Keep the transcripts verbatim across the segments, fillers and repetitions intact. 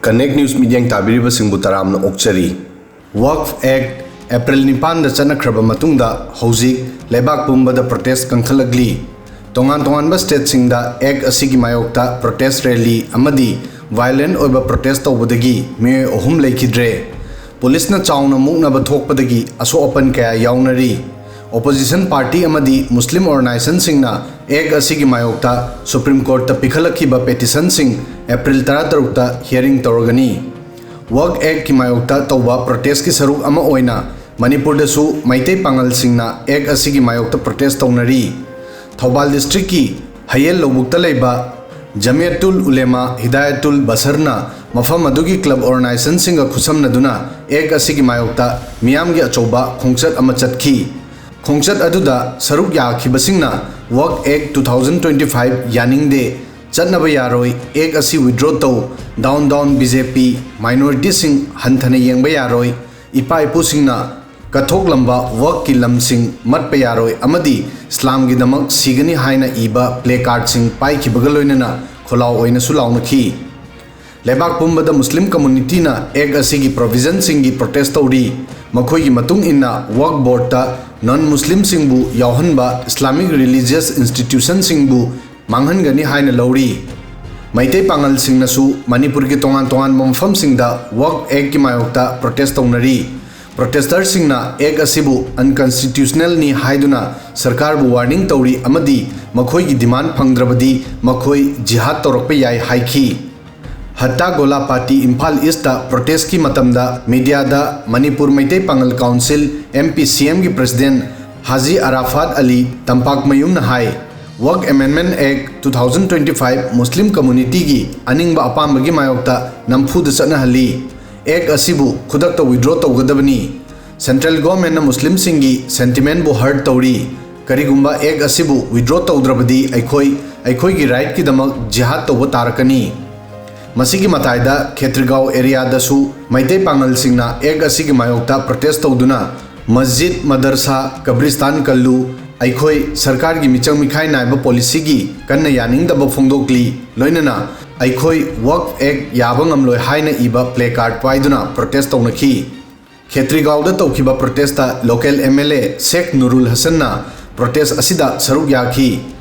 Connect News ꯃꯤꯠꯌꯦꯡ ꯇꯥꯕꯤꯔꯤꯕꯁꯤꯡꯕꯨ ꯇꯔꯥꯝꯅ ꯑꯣꯛꯆꯔꯤ꯫ ꯋꯛꯐ ꯑꯦꯛ April ꯅꯤꯄꯥꯟꯗ ꯆꯠꯅꯈ꯭ꯔꯕ ꯃꯇꯨꯡꯗ ꯍꯧꯖꯤꯛ ꯂꯩꯕꯥꯛ ꯄꯨꯝꯕꯗ ꯄ꯭ꯔꯣꯇꯦꯁ ꯀꯟꯈꯠꯂꯛꯂꯤ꯫ ꯇꯣꯉꯥꯟ ꯇꯣꯉꯥꯟꯕ ꯁ꯭ꯇꯦꯠꯁꯤꯡꯗ ꯑꯦꯛ ꯑꯁꯤꯒꯤ ꯃꯥꯌꯣꯛꯇ ꯄ꯭ꯔꯣꯇꯦꯁ ꯔꯦꯂꯤ ꯑꯃꯗꯤ ꯚꯥꯏꯑꯣꯂꯦꯟ ꯑꯣꯏꯕ ꯄ꯭ꯔꯣꯇꯦꯁ ꯇꯧꯕꯗꯒꯤ ꯃꯤꯑꯣꯏ ꯑꯍꯨꯝ ꯂꯩꯈꯤꯗ꯭ꯔꯦ꯫ ꯄꯨꯂꯤꯁꯅ ꯆꯥꯎꯅ ꯃꯨꯛꯅꯕ ꯊꯣꯛꯄꯗꯒꯤ ꯑꯁꯣꯛ ꯑꯄꯟ ꯀꯌꯥ ꯌꯥꯎꯅꯔꯤ꯫ ꯑꯣꯄꯣꯖꯤꯁꯟ ꯄꯥꯔꯇꯤ ꯑꯃꯗꯤ ꯃꯨꯁꯂꯤꯝ ꯑꯣꯔꯒꯅꯥꯏꯖꯦꯁꯟꯁꯤꯡꯅ ꯑꯦꯛ ꯑꯁꯤꯒꯤ ꯃꯥꯌꯣꯛꯇ ꯁꯨꯄ꯭ꯔꯤꯝ ꯀꯣꯔꯠꯇ ꯄꯤꯈꯠꯂꯛꯈꯤꯕ ꯄꯦꯇꯤꯁꯟꯁꯤꯡ ꯑꯦꯄ꯭ꯔꯤꯜ ꯇꯔꯥꯇꯔꯨꯛꯇ ꯍꯤꯌꯔꯤꯡ ꯇꯧꯔꯒꯅꯤ꯫ ꯋꯛꯐ ꯑꯦꯛꯀꯤ ꯃꯥꯌꯣꯛꯇ ꯇꯧꯕ ꯄ꯭ꯔꯣꯇꯦꯁꯀꯤ ꯁꯔꯨꯛ ꯑꯃ ꯑꯣꯏꯅ ꯃꯅꯤꯄꯨꯔꯗꯁꯨ ꯃꯩꯇꯩ ꯄꯥꯉꯜꯁꯤꯡꯅ ꯑꯦꯛ ꯑꯁꯤꯒꯤ ꯃꯥꯌꯣꯛꯇ ꯄ꯭ꯔꯣꯇꯦꯁ ꯇꯧꯅꯔꯤ꯫ ꯊꯧꯕꯥꯜ ꯗꯤꯁꯇ꯭ꯔꯤꯛꯀꯤ ꯍꯌꯦꯜ ꯂꯧꯕꯨꯛꯇ ꯂꯩꯕ ꯖꯃꯤꯌꯠꯇꯨꯜ ꯎꯂꯦꯃꯥ ꯍꯤꯗꯥꯌꯠꯇꯨꯜ ꯕꯁꯔꯅ ꯃꯐꯝ ꯑꯗꯨꯒꯤ ꯀ꯭ꯂꯕ ꯑꯣꯔꯒꯅꯥꯏꯖꯦꯁꯟꯁꯤꯡꯒ ꯈꯨꯠꯁꯝꯅꯗꯨꯅ ꯑꯦꯛ ꯑꯁꯤꯒꯤ ꯃꯥꯌꯣꯛꯇ ꯃꯤꯌꯥꯝꯒꯤ ꯑꯆꯧꯕ ꯈꯣꯡꯆꯠ ꯑꯃ ꯆꯠꯈꯤ꯫ ꯈꯣꯡꯆꯠ ꯑꯗꯨꯗ ꯁꯔꯨꯛ ꯌꯥꯈꯤꯕꯁꯤꯡꯅ ꯋꯛꯐ ꯑꯦꯛ two thousand twenty five ꯌꯥꯅꯤꯡꯗꯦ, ꯆꯠꯅꯕ ꯌꯥꯔꯣꯏ, ꯑꯦꯛ ꯑꯁꯤ ꯋꯤꯗ꯭ꯔꯣ ꯇꯧ, ꯗꯥꯎꯟ ꯗꯥꯎꯟ ꯕꯤ ꯖꯦ ꯄꯤ, ꯃꯥꯏꯅꯣꯔꯤꯇꯤꯁꯤꯡ ꯍꯟꯊꯅ ꯌꯦꯡꯕ ꯌꯥꯔꯣꯏ, ꯏꯄꯥ ꯏꯄꯨꯁꯤꯡꯅ ꯀꯠꯊꯣꯛꯂꯝꯕ ꯋꯛꯐꯀꯤ ꯂꯝꯁꯤꯡ ꯃꯠꯄ ꯌꯥꯔꯣꯏ ꯑꯃꯗꯤ ꯏꯁꯂꯥꯝꯒꯤꯗꯃꯛ ꯁꯤꯒꯅꯤ ꯍꯥꯏꯅ ꯏꯕ ꯄ꯭ꯂꯦ ꯀꯥꯔꯗꯁꯤꯡ ꯄꯥꯏꯈꯤꯕꯒ ꯂꯣꯏꯅꯅ ꯈꯣꯜꯂꯥꯎ ꯑꯣꯏꯅꯁꯨ ꯂꯥꯎꯅꯈꯤ꯫ ꯂꯩꯕꯥꯛ ꯄꯨꯝꯕꯗ ꯃꯨꯁꯂꯤꯝ ꯀꯝꯃꯨꯅꯤꯇꯤꯅ ꯑꯦꯛ ꯑꯁꯤꯒꯤ ꯄ꯭ꯔꯣꯚꯤꯖꯟꯁꯤꯡꯒꯤ ꯄ꯭ꯔꯣꯇꯦꯁ ꯇꯧꯔꯤ꯫ ꯃꯈꯣꯏꯒꯤ ꯃꯇꯨꯡ ꯏꯟꯅ ꯋꯛꯐ ꯕꯣꯔꯗꯇ ꯅꯟ ꯃꯨꯁꯂꯤꯝꯁꯤꯡꯕꯨ ꯌꯥꯎꯍꯟꯕ ꯏꯁꯂꯥꯃꯤꯛ ꯔꯤꯂꯤꯖꯤꯌꯁ ꯏꯟꯁꯇꯤꯇ꯭ꯌꯨꯁꯟꯁꯤꯡꯕꯨ ꯃꯥꯡꯍꯟꯒꯅꯤ ꯍꯥꯏꯅ ꯂꯧꯔꯤ꯫ ꯃꯩꯇꯩ ꯄꯥꯉꯜꯁꯤꯡꯅꯁꯨ ꯃꯅꯤꯄꯨꯔꯒꯤ ꯇꯣꯉꯥꯟ ꯇꯣꯉꯥꯟꯕ ꯃꯐꯝꯁꯤꯡꯗ ꯋꯛꯐ ꯑꯦꯛꯀꯤ ꯃꯥꯌꯣꯛꯇ ꯄ꯭ꯔꯣꯇꯦꯁ ꯇꯧꯅꯔꯤ꯫ ꯄ꯭ꯔꯣꯇꯦꯁꯇꯔꯁꯤꯡꯅ ꯑꯦꯛ ꯑꯁꯤꯕꯨ ꯑꯟꯀꯟꯁꯇꯤꯇ꯭ꯌꯨꯁꯅꯦꯜꯅꯤ ꯍꯥꯏꯗꯨꯅ ꯁꯔꯀꯥꯔꯕꯨ ꯋꯥꯔꯅꯤꯡ ꯇꯧꯔꯤ ꯑꯃꯗꯤ ꯃꯈꯣꯏꯒꯤ ꯗꯤꯃꯥꯟ ꯐꯪꯗ꯭ꯔꯕꯗꯤ ꯃꯈꯣꯏ ꯖꯤꯍꯥꯗ ꯇꯧꯔꯛꯄ ꯌꯥꯏ ꯍꯥꯏꯈꯤ꯫ ꯍꯠꯇꯥ ꯒꯣꯂꯥ ꯄꯥꯔꯇꯤ ꯏꯝꯐꯥꯜ ꯏꯁꯇ ꯄ꯭ꯔꯣꯇꯦꯁꯀꯤ ꯃꯇꯝꯗ ꯃꯤꯗꯤꯌꯥꯗ ꯃꯅꯤꯄꯨꯔ ꯃꯩꯇꯩ ꯄꯥꯉꯜ ꯀꯥꯎꯟꯁꯤꯜ, ꯑꯦꯝ ꯄꯤ ꯁꯤ ꯑꯦꯝꯒꯤ ꯄ꯭ꯔꯁꯤꯗꯦꯟ ꯍꯥꯖꯤ ꯑꯔꯥꯐꯥꯠ ꯑꯂꯤ ꯇꯝꯄꯥꯛꯃꯌꯨꯝꯅ ꯍꯥꯏ, ꯋꯛꯐ ꯑꯦꯃꯦꯟꯗꯃꯦꯟꯠ ꯑꯦꯛ two thousand twenty five ꯃꯨꯁꯂꯤꯝ ꯀꯝꯃꯨꯅꯤꯇꯤꯒꯤ ꯑꯅꯤꯡꯕ ꯑꯄꯥꯝꯕꯒꯤ ꯃꯥꯌꯣꯛꯇ ꯅꯝꯐꯨꯗ ꯆꯠꯅꯍꯜꯂꯤ꯫ ꯑꯦꯛ ꯑꯁꯤꯕꯨ ꯈꯨꯗꯛꯇ ꯋꯤꯗ꯭ꯔꯣ ꯇꯧꯒꯗꯕꯅꯤ꯫ ꯁꯦꯟꯇ꯭ꯔꯦꯜ ꯒꯣꯔꯃꯦꯟꯠꯅ ꯃꯨꯁꯂꯤꯝꯁꯤꯡꯒꯤ ꯁꯦꯟꯇꯤꯃꯦꯟꯠꯕꯨ ꯍꯔꯠ ꯇꯧꯔꯤ꯫ ꯀꯔꯤꯒꯨꯝꯕ ꯑꯦꯛ ꯑꯁꯤꯕꯨ ꯋꯤꯗ꯭ꯔꯣ ꯇꯧꯗ꯭ꯔꯕꯗꯤ ꯑꯩꯈꯣꯏ ꯑꯩꯈꯣꯏꯒꯤ ꯔꯥꯏꯠꯀꯤꯗꯃꯛ ꯖꯤꯍꯥꯗ ꯇꯧꯕ ꯇꯥꯔꯛꯀꯅꯤ꯫ ꯃꯁꯤꯒꯤ ꯃꯇꯥꯏꯗ ꯈꯦꯇ꯭ꯔꯤꯒꯥꯎ ꯑꯦꯔꯤꯌꯥꯗꯁꯨ ꯃꯩꯇꯩ ꯄꯥꯉꯜꯁꯤꯡꯅ ꯑꯦꯛ ꯑꯁꯤꯒꯤ ꯃꯥꯌꯣꯛꯇ ꯄ꯭ꯔꯣꯇꯦꯁ ꯇꯧꯗꯨꯅ ꯃꯁꯖꯤꯗ, ꯃꯗꯔꯁꯥ, ꯀꯕ꯭ꯔꯤꯁꯇꯥꯟ ꯀꯜꯂꯨ, ꯑꯩꯈꯣꯏ ꯁꯔꯀꯥꯔꯒꯤ ꯃꯤꯆꯪ ꯃꯤꯈꯥꯏ ꯅꯥꯏꯕ ꯄꯣꯂꯤꯁꯤꯒꯤ ꯀꯟꯅ ꯌꯥꯅꯤꯡꯗꯕ ꯐꯣꯡꯗꯣꯛꯂꯤ꯫ ꯂꯣꯏꯅꯅ "ꯑꯩꯈꯣꯏ ꯋꯛꯐ ꯑꯦꯛ ꯌꯥꯕ ꯉꯝꯂꯣꯏ" ꯍꯥꯏꯅ ꯏꯕ ꯄ꯭ꯂꯦ ꯀꯥꯔꯗ ꯄꯥꯏꯗꯨꯅ ꯄ꯭ꯔꯣꯇꯦꯁ ꯇꯧꯅꯈꯤ꯫ ꯈꯦꯇ꯭ꯔꯤꯒꯥꯎꯗ ꯇꯧꯈꯤꯕ protest local M L A Sheikh Nurul ꯍꯁꯟꯅ ꯄ꯭ꯔꯣꯇꯦꯁ ꯑꯁꯤꯗ ꯁꯔꯨꯛ ꯌꯥꯈꯤ꯫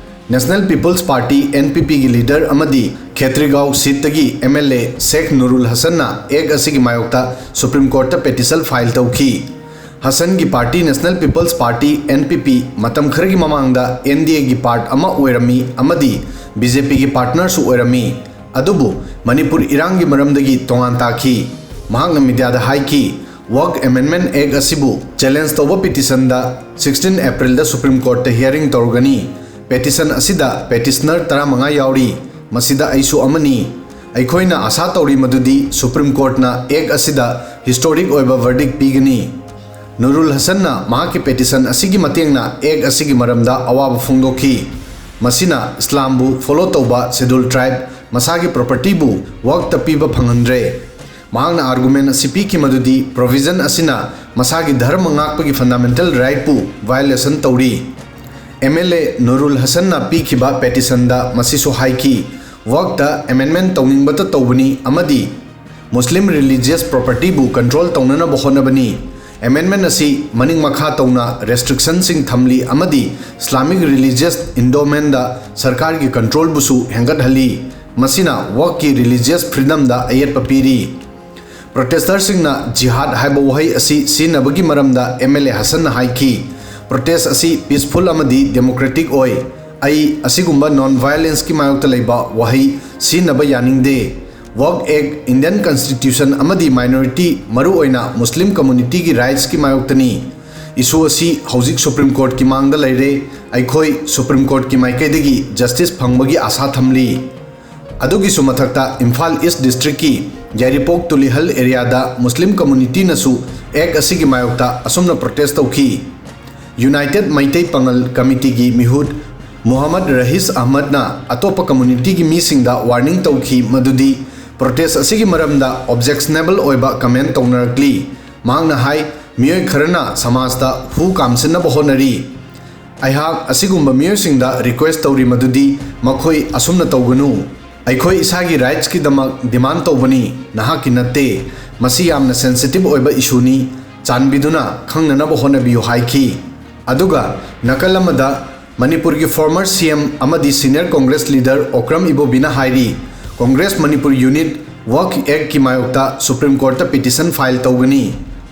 National people's party, N P ꯄꯤꯒꯤ ꯂꯤꯗꯔ ꯑꯃꯗꯤ ꯈꯦꯇ꯭ꯔꯤꯒꯥꯎ ꯁꯤꯠꯇꯒꯤ M L A Sheikh Nurul ꯍꯁꯟꯅ ꯑꯦꯛ ꯑꯁꯤꯒꯤ ꯃꯥꯌꯣꯛꯇ ꯁꯨꯄ꯭ꯔꯤꯝ ꯀꯣꯔꯠꯇ ꯄꯦꯇꯤꯁꯟ ꯐꯥꯏꯜ ꯇꯧꯈꯤ꯫ ꯍꯁꯟꯒꯤ party national people's party, N P P, ꯃꯇꯝ ꯈꯔꯒꯤ ꯃꯃꯥꯡꯗ ꯑꯦꯟ ꯗꯤ ꯑꯦꯒꯤ ꯄꯥꯔꯠ ꯑꯃ ꯑꯣꯏꯔꯝꯃꯤ ꯑꯃꯗꯤ ꯕꯤ ꯖꯦ ꯄꯤꯒꯤ ꯄꯥꯔꯠꯅꯔꯁꯨ ꯑꯣꯏꯔꯝꯃꯤ꯫ ꯑꯗꯨꯕꯨ ꯃꯅꯤꯄꯨꯔ ꯏꯔꯥꯡꯒꯤ ꯃꯔꯝꯗꯒꯤ ꯇꯣꯉꯥꯟ ꯇꯥꯈꯤ꯫ ꯃꯍꯥꯛꯅ ꯃꯤꯗꯤꯌꯥꯗ ꯍꯥꯏꯈꯤ, "ꯋꯛꯐ ꯑꯦꯃꯦꯟꯗꯃꯦꯟꯠ ꯑꯦꯛ ꯑꯁꯤꯕꯨ ꯆꯦꯂꯦꯟꯖ ꯇꯧꯕ ꯄꯤꯇꯤꯁꯟꯗ ꯁꯤꯛꯁꯇꯤꯟ ꯑꯦꯄ꯭ꯔꯤꯜꯗ ꯁꯨꯄ꯭ꯔꯤꯝ ꯀꯣꯔꯠꯇ ꯍꯤꯌꯥꯔꯤꯡ ꯇꯧꯔꯒꯅꯤ꯫ ꯄꯦꯇꯤꯁꯟ ꯑꯁꯤꯗ ꯄꯦꯇꯤꯁꯅꯔ ꯇꯔꯥꯃꯉꯥ ꯌꯥꯎꯔꯤ, ꯃꯁꯤꯗ ꯑꯩꯁꯨ ꯑꯃꯅꯤ꯫ ꯑꯩꯈꯣꯏꯅ ꯑꯥꯁꯥ ꯇꯧꯔꯤ ꯃꯗꯨꯗꯤ ꯁꯨꯄ꯭ꯔꯤꯝ ꯀꯣꯔꯠꯅ ꯑꯦꯛ ꯑꯁꯤꯗ ꯍꯤꯁꯇꯣꯔꯤꯛ ꯑꯣꯏꯕ ꯚꯔꯗꯤꯛ ꯄꯤꯒꯅꯤ"꯫ ꯅꯨꯔꯨꯜ ꯍꯁꯟꯅ ꯃꯍꯥꯛꯀꯤ ꯄꯦꯇꯤꯁꯟ ꯑꯁꯤꯒꯤ ꯃꯇꯦꯡꯅ ꯑꯦꯛ ꯑꯁꯤꯒꯤ ꯃꯔꯝꯗ ꯑꯋꯥꯕ ꯐꯣꯡꯗꯣꯛꯈꯤ꯫ ꯃꯁꯤꯅ ꯏꯁꯂꯥꯝꯕꯨ ꯐꯣꯂꯣ ꯇꯧꯕ ꯁꯦꯗꯨꯜ ꯇ꯭ꯔꯥꯏꯕ ꯃꯁꯥꯒꯤ ꯄ꯭ꯔꯣꯄꯔꯇꯤꯕꯨ ꯋꯛꯐꯇ ꯄꯤꯕ ꯐꯪꯍꯟꯗ꯭ꯔꯦ꯫ ꯃꯍꯥꯛꯅ ꯑꯥꯔꯒꯨꯃꯦꯟ ꯑꯁꯤ ꯄꯤꯈꯤ ꯃꯗꯨꯗꯤ ꯄ꯭ꯔꯣꯚꯤꯖꯟ ꯑꯁꯤꯅ ꯃꯁꯥꯒꯤ ꯙꯔꯃ ꯉꯥꯛꯄꯒꯤ ꯐꯟꯗꯥꯃꯦꯟꯇꯦꯜ ꯔꯥꯏꯠꯄꯨ ꯚꯥꯏꯑꯣꯂꯦꯁꯟ ꯇꯧꯔꯤ꯫ ꯑꯦꯝ ꯑꯦꯜ ꯑꯦ ꯅꯨꯔꯨꯜ ꯍꯁꯟꯅ ꯄꯤꯈꯤꯕ ꯄꯦꯇꯤꯁꯟꯗ ꯃꯁꯤꯁꯨ ꯍꯥꯏꯈꯤ, "ꯋꯛꯐꯇ ꯑꯦꯃꯦꯟꯗꯃꯦꯟꯠ ꯇꯧꯅꯤꯡꯕꯇ ꯇꯧꯕꯅꯤ ꯑꯃꯗꯤ ꯃꯨꯁꯂꯤꯝ ꯔꯤꯂꯤꯖꯤꯌꯁ ꯄ꯭ꯔꯣꯄꯔꯇꯤꯕꯨ ꯀꯟꯇ꯭ꯔꯣꯜ ꯇꯧꯅꯅꯕ ꯍꯣꯠꯅꯕꯅꯤ꯫ ꯑꯦꯃꯦꯟꯗꯃꯦꯟꯠ ꯑꯁꯤ ꯃꯅꯤꯡ ꯃꯈꯥ ꯇꯧꯅ ꯔꯦꯁꯇ꯭ꯔꯤꯛꯁꯟꯁꯤꯡ ꯊꯝꯂꯤ ꯑꯃꯗꯤ ꯏꯁꯂꯥꯃꯤꯛ ꯔꯤꯂꯤꯖꯤꯌꯁ ꯏꯟꯗꯣꯃꯦꯟꯗ ꯁꯔꯀꯥꯔꯒꯤ ꯀꯟꯇ꯭ꯔꯣꯜꯕꯨꯁꯨ ꯍꯦꯟꯒꯠꯍꯜꯂꯤ꯫ ꯃꯁꯤꯅ ꯋꯛꯐꯀꯤ ꯔꯤꯂꯤꯖꯤꯌꯁ ꯐ꯭ꯔꯤꯗꯝꯗ ꯑꯌꯦꯠꯄ ꯄꯤꯔꯤ"꯫ ꯄ꯭ꯔꯣꯇꯦꯁꯇꯔꯁꯤꯡꯅ ꯖꯤꯍꯥꯗ ꯍꯥꯏꯕ ꯋꯥꯍꯩ ꯑꯁꯤ ꯁꯤꯖꯤꯟꯅꯕꯒꯤ ꯃꯔꯝꯗ ꯑꯦꯝ ꯑꯦꯜ ꯑꯦ ꯍꯁꯟꯅ ꯍꯥꯏꯈꯤ, "ꯄ꯭ꯔꯣꯇꯦꯁ ꯑꯁꯤ ꯄꯤꯁꯐꯨꯜ ꯑꯃꯗꯤ ꯗꯦꯃꯣꯀ꯭ꯔꯦꯇꯤꯛ ꯑꯣꯏ꯫ ꯑꯩ ꯑꯁꯤꯒꯨꯝꯕ ꯅꯣꯟ ꯚꯥꯏꯑꯣꯂꯦꯟꯁꯀꯤ ꯃꯥꯌꯣꯛꯇ ꯂꯩꯕ ꯋꯥꯍꯩ ꯁꯤꯖꯤꯟꯅꯕ ꯌꯥꯅꯤꯡꯗꯦ꯫ ꯋꯛꯐ ꯑꯦꯛ, ꯏꯟꯗꯤꯌꯟ ꯀꯟꯁꯇꯤꯇ꯭ꯌꯨꯁꯟ ꯑꯃꯗꯤ ꯃꯥꯏꯅꯣꯔꯤꯇꯤ, ꯃꯔꯨꯑꯣꯏꯅ ꯃꯨꯁꯂꯤꯝ ꯀꯝꯃꯨꯅꯤꯇꯤꯒꯤ ꯔꯥꯏꯠꯁꯀꯤ ꯃꯥꯌꯣꯛꯇꯅꯤ꯫ ꯏꯁꯨ ꯑꯁꯤ ꯍꯧꯖꯤꯛ ꯁꯨꯄ꯭ꯔꯤꯝ ꯀꯣꯔꯠꯀꯤ ꯃꯥꯡꯗ ꯂꯩꯔꯦ꯫ ꯑꯩꯈꯣꯏ ꯁꯨꯄ꯭ꯔꯤꯝ ꯀꯣꯔꯠꯀꯤ ꯃꯥꯏꯀꯩꯗꯒꯤ ꯖꯁꯇꯤꯁ ꯐꯪꯕꯒꯤ ꯑꯥꯁꯥ ꯊꯝꯂꯤ"꯫ ꯑꯗꯨꯒꯤꯁꯨ ꯃꯊꯛꯇ ꯏꯝꯐꯥꯜ ꯏꯁ ꯗꯤꯁꯇ꯭ꯔꯤꯛꯀꯤ ꯌꯥꯏꯔꯤꯄꯣꯛ ꯇꯨꯂꯤꯍꯜ ꯑꯦꯔꯤꯌꯥꯗ ꯃꯨꯁꯂꯤꯝ ꯀꯝꯃꯨꯅꯤꯇꯤꯅꯁꯨ ꯑꯦꯛ ꯑꯁꯤꯒꯤ ꯃꯥꯌꯣꯛꯇ ꯑꯁꯨꯝꯅ ꯄ꯭ꯔꯣꯇꯦꯁ ꯇꯧꯈꯤ꯫ ꯌꯨꯅꯥꯏꯇꯦꯗ ꯃꯩꯇꯩ ꯄꯥꯉꯜ ꯀꯃꯤꯇꯤꯒꯤ ꯃꯤꯍꯨꯠ ꯃꯨꯍꯝꯃꯗ ꯔꯍꯤꯁ ꯑꯍꯃꯗꯅ ꯑꯇꯣꯞꯄ ꯀꯝꯃꯨꯅꯤꯇꯤꯒꯤ ꯃꯤꯁꯤꯡꯗ ꯋꯥꯔꯅꯤꯡ ꯇꯧꯈꯤ ꯃꯗꯨꯗꯤ ꯄ꯭ꯔꯣꯇꯦꯁ ꯑꯁꯤꯒꯤ ꯃꯔꯝꯗ ꯑꯣꯕꯖꯦꯛꯁꯅꯦꯕꯜ ꯑꯣꯏꯕ ꯀꯃꯦꯟ ꯇꯧꯅꯔꯛꯂꯤ꯫ ꯃꯍꯥꯛꯅ ꯍꯥꯏ, "ꯃꯤꯑꯣꯏ ꯈꯔꯅ ꯁꯃꯥꯖꯇ ꯍꯨ ꯀꯥꯝꯁꯤꯟꯅꯕ ꯍꯣꯠꯅꯔꯤ꯫ ꯑꯩꯍꯥꯛ ꯑꯁꯤꯒꯨꯝꯕ ꯃꯤꯑꯣꯏꯁꯤꯡꯗ ꯔꯤꯀ꯭ꯋꯦꯁ ꯇꯧꯔꯤ ꯃꯗꯨꯗꯤ ꯃꯈꯣꯏ ꯑꯁꯨꯝꯅ ꯇꯧꯒꯅꯨ"꯫ "ꯑꯩꯈꯣꯏ ꯏꯁꯥꯒꯤ ꯔꯥꯏꯠꯁꯀꯤꯗꯃꯛ ꯗꯤꯃꯥꯟ ꯇꯧꯕꯅꯤ, ꯅꯍꯥꯛꯀꯤ ꯅꯠꯇꯦ꯫ ꯃꯁꯤ ꯌꯥꯝꯅ ꯁꯦꯟꯁꯤꯇꯤꯚ ꯑꯣꯏꯕ ꯏꯁꯨꯅꯤ, ꯆꯥꯟꯕꯤꯗꯨꯅ ꯈꯪꯅꯅꯕ ꯍꯣꯠꯅꯕꯤꯌꯨ" ꯍꯥꯏꯈꯤ꯫ ꯑꯗꯨꯒ ꯅꯥꯀꯜ ꯑꯃꯗ ꯃꯅꯤꯄꯨꯔꯒꯤ ꯐꯣꯔꯃꯔ ꯁꯤ ꯑꯦꯝ ꯑꯃꯗꯤ ꯁꯤꯅꯤꯌꯔ ꯀꯣꯡꯒ꯭ꯔꯦꯁ ꯂꯤꯗꯔ ꯑꯣꯀ꯭ꯔꯝ ꯏꯕꯣꯕꯤꯅ ꯍꯥꯏꯔꯤ, ꯀꯣꯡꯒ꯭ꯔꯦꯁ ꯃꯅꯤꯄꯨꯔ ꯌꯨꯅꯤꯠ ꯋꯛꯐ ꯑꯦꯛꯀꯤ ꯃꯥꯌꯣꯛꯇ ꯁꯨꯄ꯭ꯔꯤꯝ ꯀꯣꯔꯠꯇ ꯄꯤꯇꯤꯁꯟ ꯐꯥꯏꯜ ꯇꯧꯒꯅꯤ꯫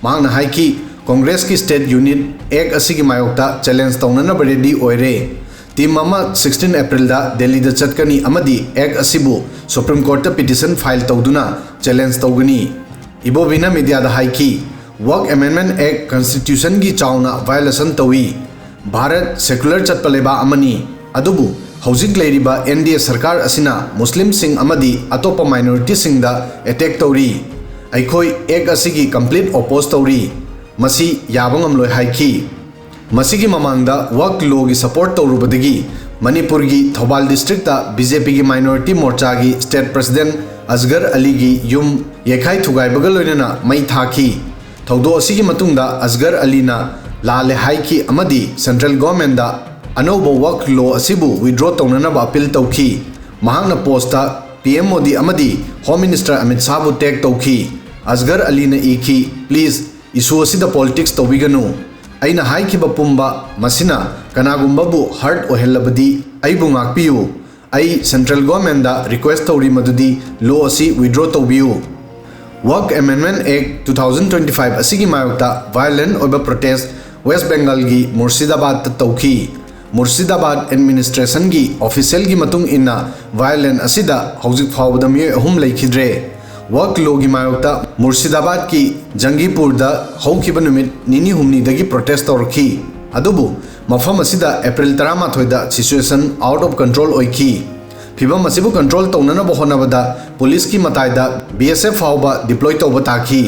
ꯃꯍꯥꯛꯅ ꯍꯥꯏꯈꯤ, ꯀꯣꯡꯒ꯭ꯔꯦꯁꯀꯤ ꯁ꯭ꯇꯦꯠ ꯌꯨꯅꯤꯠ ꯑꯦꯛ ꯑꯁꯤꯒꯤ ꯃꯥꯌꯣꯛꯇ ꯆꯦꯂꯦꯟꯖ ꯇꯧꯅꯅꯕ ꯔꯦꯗꯤ ꯑꯣꯏꯔꯦ꯫ ꯇꯤꯝ ꯑꯃ ꯁꯤꯛꯁꯇꯤꯟ ꯑꯦꯄ꯭ꯔꯤꯜꯗ ꯗꯦꯜꯂꯤꯗ ꯆꯠꯀꯅꯤ ꯑꯃꯗꯤ ꯑꯦꯛ ꯑꯁꯤꯕꯨ ꯁꯨꯄ꯭ꯔꯤꯝ ꯀꯣꯔꯠꯇ ꯄꯤꯇꯤꯁꯟ ꯐꯥꯏꯜ ꯇꯧꯗꯨꯅ ꯆꯦꯂꯦꯟꯖ ꯇꯧꯒꯅꯤ꯫ ꯏꯕꯣꯕꯤꯅ ꯃꯤꯗꯤꯌꯥꯗ ꯍꯥꯏꯈꯤ, ꯋꯛꯐ ꯑꯦꯃꯦꯟꯗꯃꯦꯟꯠ ꯑꯦꯛ ꯀꯟꯁꯇꯤꯇ꯭ꯌꯨꯁꯟꯒꯤ ꯆꯥꯎꯅ ꯚꯥꯏꯑꯣꯂꯦꯁꯟ ꯇꯧꯏ꯫ ꯚꯥꯔꯠ ꯁꯦꯀꯨꯂꯔ ꯆꯠꯄ ꯂꯩꯕꯥꯛ ꯑꯃꯅꯤ, ꯑꯗꯨꯕꯨ ꯍꯧꯖꯤꯛ ꯂꯩꯔꯤꯕ ꯑꯦꯟ ꯗꯤ ꯑꯦ ꯁꯔꯀꯥꯔ ꯑꯁꯤꯅ ꯃꯨꯁꯂꯤꯝꯁꯤꯡ ꯑꯃꯗꯤ ꯑꯇꯣꯞꯄ ꯃꯥꯏꯅꯣꯔꯤꯇꯤꯁꯤꯡꯗ ꯑꯦꯇꯦꯛ ꯇꯧꯔꯤ꯫ ꯑꯩꯈꯣꯏ ꯑꯦꯛ ꯑꯁꯤꯒꯤ ꯀꯝꯄ꯭ꯂꯤꯠ ꯑꯣꯄꯣꯖ ꯇꯧꯔꯤ꯫ ꯃꯁꯤ ꯌꯥꯕ ꯉꯝꯂꯣꯏ ꯍꯥꯏꯈꯤ꯫ ꯃꯁꯤꯒꯤ ꯃꯃꯥꯡꯗ ꯋꯛꯐ ꯂꯣꯒꯤ ꯁꯄꯣꯔꯠ ꯇꯧꯔꯨꯕꯗꯒꯤ ꯃꯅꯤꯄꯨꯔꯒꯤ ꯊꯧꯕꯥꯜ ꯗꯤꯁꯇ꯭ꯔꯤꯛꯇ ꯕꯤ ꯖꯦ ꯄꯤꯒꯤ ꯃꯥꯏꯅꯣꯔꯤꯇꯤ ꯃꯣꯔꯆꯥꯒꯤ ꯁ꯭ꯇꯦꯠ ꯄ꯭ꯔꯁꯤꯗꯦꯟꯠ ꯑꯁꯒꯔ ꯑꯂꯤꯒꯤ ꯌꯨꯝ ꯌꯩꯈꯥꯏ ꯊꯨꯒꯥꯏꯕꯒ ꯂꯣꯏꯅꯅ ꯃꯩ ꯊꯥꯈꯤ꯫ ꯊꯧꯗꯣꯛ ꯑꯁꯤꯒꯤ ꯃꯇꯨꯡꯗ ꯑꯁꯒꯔ ꯑꯂꯤꯅ ꯂꯥꯜꯂꯦ ꯍꯥꯏꯈꯤ ꯑꯃꯗꯤ ꯁꯦꯟꯇ꯭ꯔꯦꯜ ꯒꯣꯔꯃꯦꯟꯗ ꯑꯅꯧꯕ ꯋꯛꯐ ꯂꯣ ꯑꯁꯤꯕꯨ ꯋꯤꯗ꯭ꯔꯣ ꯇꯧꯅꯅꯕ ꯑꯄꯤꯜ ꯇꯧꯈꯤ꯫ ꯃꯍꯥꯛꯅ ꯄꯣꯁꯇ ꯄꯤ ꯑꯦꯝ ꯃꯣꯗꯤ ꯑꯃꯗꯤ ꯍꯣꯝ ꯃꯤꯅꯤꯁꯇꯔ ꯑꯃꯤꯠ ꯁꯥꯍꯕꯨ ꯇꯦꯒ ꯇꯧꯈꯤ꯫ ꯑꯁꯒꯔ ꯑꯂꯤꯅ ꯏꯈꯤ, "ꯄ꯭ꯂꯤꯖ, ꯏꯁꯨ ꯑꯁꯤꯗ ꯄꯣꯂꯤꯇꯤꯛꯁ ꯇꯧꯕꯤꯒꯅꯨ꯫ ꯑꯩꯅ ꯍꯥꯏꯈꯤꯕ ꯄꯨꯝꯕ, ꯃꯁꯤꯅ ꯀꯅꯥꯒꯨꯝꯕꯕꯨ ꯍꯔꯠ ꯑꯣꯏꯍꯜꯂꯕꯗꯤ ꯑꯩꯕꯨ ꯉꯥꯛꯄꯤꯌꯨ꯫ ꯑꯩ ꯁꯦꯟꯇ꯭ꯔꯦꯜ ꯒꯣꯔꯃꯦꯟꯗ ꯔꯤꯀ꯭ꯋꯦꯁ ꯇꯧꯔꯤ ꯃꯗꯨꯗꯤ ꯂꯣ ꯑꯁꯤ ꯋꯤꯗ꯭ꯔꯣ ꯇꯧꯕꯤꯌꯨ"꯫ ꯋꯛꯐ ꯑꯦꯃꯦꯟꯗꯃꯦꯟꯠ ꯑꯦꯛ ꯇꯨ ꯊꯥꯎꯖꯟ ꯇ꯭ꯋꯦꯟꯇꯤ ꯐꯥꯏꯚ ꯑꯁꯤꯒꯤ ꯃꯥꯌꯣꯛꯇ ꯚꯥꯏꯑꯣꯂꯦꯟꯠ ꯑꯣꯏꯕ ꯄ꯭ꯔꯣꯇꯦꯁ ꯋꯦꯁ ꯕꯦꯡꯒꯥꯜꯒꯤ ꯃꯨꯔꯁꯤꯗꯥꯕꯥꯗꯇ ꯇꯧꯈꯤ꯫ ꯃꯨꯔꯁꯤꯗꯥꯕꯥꯗ ꯑꯦꯗꯃꯤꯅꯤꯁꯇ꯭ꯔꯦꯁꯟꯒꯤ ꯑꯣꯐꯤꯁꯤꯌꯦꯜꯒꯤ ꯃꯇꯨꯡ ꯏꯟꯅ, ꯚꯥꯏꯑꯣꯂꯦꯟꯠ ꯑꯁꯤꯗ ꯍꯧꯖꯤꯛ ꯐꯥꯎꯕꯗ ꯃꯤꯑꯣꯏ ꯑꯍꯨꯝ ꯂꯩꯈꯤꯗ꯭ꯔꯦ꯫ ꯋꯛꯐ ꯂꯣꯒꯤ ꯃꯥꯌꯣꯛꯇ ꯃꯨꯔꯁꯤꯗꯥꯕꯥꯗꯀꯤ ꯖꯪꯒꯤꯄꯨꯔꯗ ꯍꯧꯈꯤꯕ ꯅꯨꯃꯤꯠ ꯅꯤꯅꯤ ꯍꯨꯝꯅꯤꯗꯒꯤ ꯄ꯭ꯔꯣꯇꯦꯁ ꯇꯧꯔꯛꯈꯤ꯫ ꯑꯗꯨꯕꯨ ꯃꯐꯝ ꯑꯁꯤꯗ ꯑꯦꯄ꯭ꯔꯤꯜ ꯇꯔꯥꯃꯥꯊꯣꯏꯗ ꯁꯤꯆꯨꯑꯦꯁꯟ ꯑꯥꯎꯠ ꯑꯣꯐ ꯀꯟꯇ꯭ꯔꯣꯜ ꯑꯣꯏꯈꯤ꯫ ꯐꯤꯚꯝ ꯑꯁꯤꯕꯨ ꯀꯟꯇ꯭ꯔꯣꯜ ꯇꯧꯅꯅꯕ ꯍꯣꯠꯅꯕꯗ ꯄꯨꯂꯤꯁꯀꯤ ꯃꯇꯥꯏꯗ ꯕꯤ ꯑꯦꯁ ꯑꯦꯐ ꯐꯥꯎꯕ ꯗꯤꯄ꯭ꯂꯣꯏ ꯇꯧꯕ ꯇꯥꯈꯤ꯫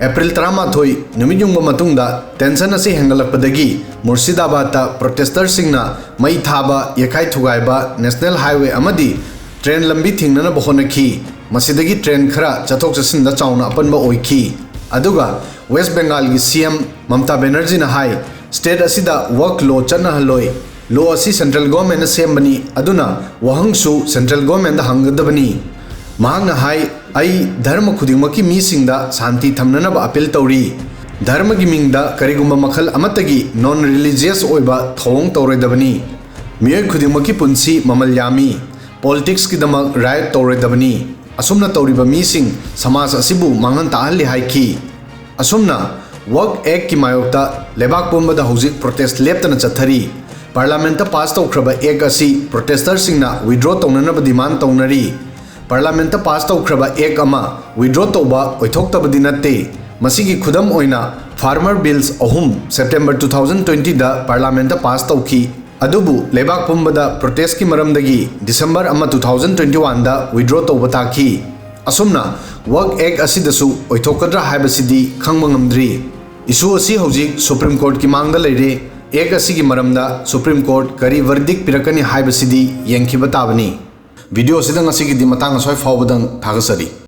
ꯑꯦꯄ꯭ꯔꯤꯜ ꯇꯔꯥꯃꯥꯊꯣꯏ ꯅꯨꯃꯤꯠ ꯌꯨꯡꯕ ꯃꯇꯨꯡꯗ ꯇꯦꯟꯁꯟ ꯑꯁꯤ ꯍꯦꯟꯒꯠꯂꯛꯄꯗꯒꯤ ꯃꯨꯔꯁꯤꯗꯥꯕꯥꯗꯇ ꯄ꯭ꯔꯣꯇꯦꯁꯇꯔꯁꯤꯡꯅ ꯃꯩ ꯊꯥꯕ, ꯌꯩꯈꯥꯏ ꯊꯨꯒꯥꯏꯕ, ꯅꯦꯁꯅꯦꯜ ꯍꯥꯏꯋꯦ ꯑꯃꯗꯤ ꯇ꯭ꯔꯦꯟ ꯂꯝꯕꯤ ꯊꯤꯡꯅꯅꯕ ꯍꯣꯠꯅꯈꯤ꯫ ꯃꯁꯤꯗꯒꯤ ꯇ꯭ꯔꯦꯟ ꯈꯔ ꯆꯠꯊꯣꯛ ꯆꯠꯁꯤꯟꯗ ꯆꯥꯎꯅ ꯑꯄꯟꯕ ꯑꯣꯏꯈꯤ꯫ ꯑꯗꯨꯒ ꯋꯦꯁ ꯕꯦꯡꯒꯥꯜꯒꯤ ꯁꯤ ꯑꯦꯝ ꯃꯝꯇꯥ ꯕꯦꯅꯔꯖꯤꯅ ꯍꯥꯏ, ꯁ꯭ꯇꯦꯠ ꯑꯁꯤꯗ ꯋꯛꯐ ꯂꯣ ꯆꯠꯅꯍꯜꯂꯣꯏ꯫ ꯂꯣ ꯑꯁꯤ ꯁꯦꯟꯇ꯭ꯔꯦꯜ ꯒꯣꯔꯃꯦꯟꯅ ꯁꯦꯝꯕꯅꯤ, ꯑꯗꯨꯅ ꯋꯥꯍꯪꯁꯨ ꯁꯦꯟꯇ꯭ꯔꯦꯜ ꯒꯣꯔꯃꯦꯟꯗ ꯍꯪꯒꯗꯕꯅꯤ꯫ ꯃꯍꯥꯛꯅ ꯍꯥꯏ, "ꯑꯩ ꯙꯔꯃ ꯈꯨꯗꯤꯡꯃꯛꯀꯤ ꯃꯤꯁꯤꯡꯗ ꯁꯥꯟꯇꯤ ꯊꯝꯅꯅꯕ ꯑꯄꯤꯜ ꯇꯧꯔꯤ꯫ ꯙꯔꯃꯒꯤ ꯃꯤꯡꯗ ꯀꯔꯤꯒꯨꯝꯕ ꯃꯈꯜ ꯑꯃꯠꯇꯒꯤ ꯅꯣꯟ ꯔꯤꯂꯤꯖꯤꯌꯁ ꯑꯣꯏꯕ ꯊꯧꯑꯣꯡ ꯇꯧꯔꯣꯏꯗꯕꯅꯤ꯫ ꯃꯤꯑꯣꯏ ꯈꯨꯗꯤꯡꯃꯛꯀꯤ ꯄꯨꯟꯁꯤ ꯃꯃꯜ ꯌꯥꯝꯃꯤ꯫ ꯄꯣꯂꯤꯇꯤꯛꯁꯀꯤꯗꯃꯛ ꯔꯥꯏꯠ ꯇꯧꯔꯣꯏꯗꯕꯅꯤ꯫ ꯑꯁꯨꯝꯅ ꯇꯧꯔꯤꯕ ꯃꯤꯁꯤꯡ ꯁꯃꯥꯖ ꯑꯁꯤꯕꯨ ꯃꯥꯡꯍꯟ ꯇꯥꯛꯍꯜꯂꯤ" ꯍꯥꯏꯈꯤ꯫ ꯑꯁꯨꯝꯅ ꯋꯛꯐ ꯑꯦꯛꯀꯤ ꯃꯥꯌꯣꯛꯇ ꯂꯩꯕꯥꯛ ꯄꯨꯝꯕꯗ ꯍꯧꯖꯤꯛ ꯄ꯭ꯔꯣꯇꯦꯁ ꯂꯦꯞꯇꯅ ꯆꯠꯊꯔꯤ꯫ ꯄꯥꯔꯂꯥꯃꯦꯟꯠꯇ ꯄꯥꯁ ꯇꯧꯈ꯭ꯔꯕ ꯑꯦꯛ ꯑꯁꯤ ꯄ꯭ꯔꯣꯇꯦꯁꯇꯔꯁꯤꯡꯅ ꯋꯤꯗ꯭ꯔꯣ ꯇꯧꯅꯅꯕ ꯗꯤꯃꯥꯟ ꯇꯧꯅꯔꯤ꯫ ꯄꯥꯔꯂꯥꯃꯦꯟꯠꯇ ꯄꯥꯁ ꯇꯧꯈ꯭ꯔꯕ ꯑꯦꯛ ꯑꯃ ꯋꯤꯗ꯭ꯔꯣ ꯇꯧꯕ ꯑꯣꯏꯊꯣꯛꯇꯕꯗꯤ ꯅꯠꯇꯦ꯫ ꯃꯁꯤꯒꯤ ꯈꯨꯗꯝ ꯑꯣꯏꯅ, ꯐꯥꯔꯃꯔ ꯕꯤꯜꯁ ꯑꯍꯨꯝ ꯁꯦꯞꯇꯦꯝꯕꯔ ꯇꯨ ꯊꯥꯎꯖꯟ ꯇ꯭ꯋꯦꯟꯇꯤꯗ ꯄꯥꯔꯂꯥꯃꯦꯟꯠꯇ ꯄꯥꯁ ꯇꯧꯈꯤ, ꯑꯗꯨꯕꯨ ꯂꯩꯕꯥꯛ ꯄꯨꯝꯕꯗ ꯄ꯭ꯔꯣꯇꯦꯁꯀꯤ ꯃꯔꯝꯗꯒꯤ ꯗꯤꯁꯦꯝꯕꯔ ꯑꯃ ꯇꯨ ꯊꯥꯎꯖꯟ ꯇ꯭ꯋꯦꯟꯇꯤ ꯋꯥꯟꯗ ꯋꯤꯗ꯭ꯔꯣ ꯇꯧꯕ ꯇꯥꯈꯤ꯫ ꯑꯁꯨꯝꯅ ꯋꯛꯐ ꯑꯦꯛ ꯑꯁꯤꯗꯁꯨ ꯑꯣꯏꯊꯣꯛꯀꯗ꯭ꯔꯥ ꯍꯥꯏꯕꯁꯤꯗꯤ ꯈꯪꯕ ꯉꯝꯗ꯭ꯔꯤ꯫ ꯏꯁꯨ ꯑꯁꯤ ꯍꯧꯖꯤꯛ ꯁꯨꯄ꯭ꯔꯤꯝ ꯀꯣꯔꯠꯀꯤ ꯃꯥꯡꯗ ꯂꯩꯔꯦ꯫ ꯑꯦꯛ ꯑꯁꯤꯒꯤ ꯃꯔꯝꯗ ꯁꯨꯄ꯭ꯔꯤꯝ ꯀꯣꯔꯠ ꯀꯔꯤ ꯚꯔꯗꯤꯛ ꯄꯤꯔꯛꯀꯅꯤ ꯍꯥꯏꯕꯁꯤꯗꯤ ꯌꯦꯡꯈꯤꯕ ꯇꯥꯕꯅꯤ꯫ ꯚꯤꯗꯤꯑꯣ ꯑꯁꯤꯗ ꯉꯁꯤꯒꯤꯗꯤ ꯃꯇꯥꯡ ꯑꯁ꯭ꯋꯥꯏ ꯐꯥꯎꯕꯗꯪ ꯊꯥꯒꯠꯆꯔꯤ꯫